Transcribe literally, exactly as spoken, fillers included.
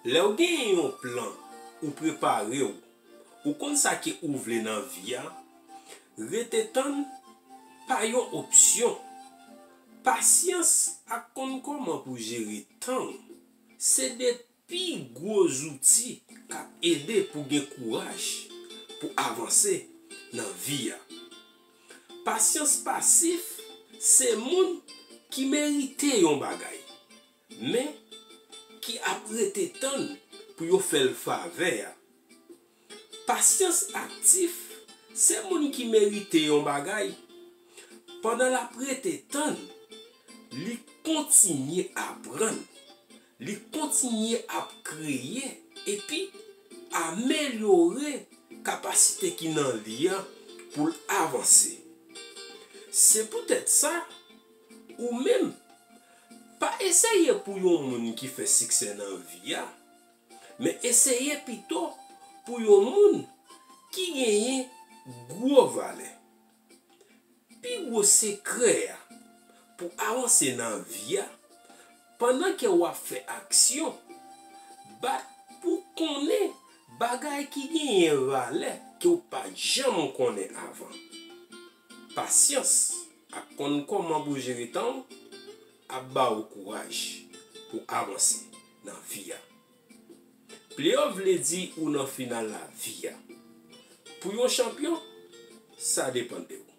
Lè w genyen yon plan, ou prepare w, ou konn sa ke ou vle nan vi a, rete tann pa yon opsyon. Pasyans ak konn kòman pou jere tan w se de pi gwo zouti k ap ede pou gen kouraj pou avanse nan vi a. Pasyans pasif se moun ki merite yon bagay, men ki ap rete tann pou yo fè l favè a. Pasyans aktif se moun ki merite yon bagay. Pandan l ap rete tann, li kontinye aprann, li kontinye ap kreye epi amelyore kapasite ki nan li a pou l avanse. Se poutèt sa, ou menm, pa eseye pou yon moun ki fè siksè nan vi a, men eseye pito pou yon moun ki genyen gwo valè. Pi gwo sekrè a pou avanse nan vi a, pandan ke w ap fè aksyon, bat pou konnen bagay ki genyen valè ke w pa t janm konnen avan. Pasyans ak konn kòman pou jere tan w ap ba w kouraj pou avanse nan vi a. Playoff vle di ou nan final lavi a. Pou yon chanpyon, sa depann de ou.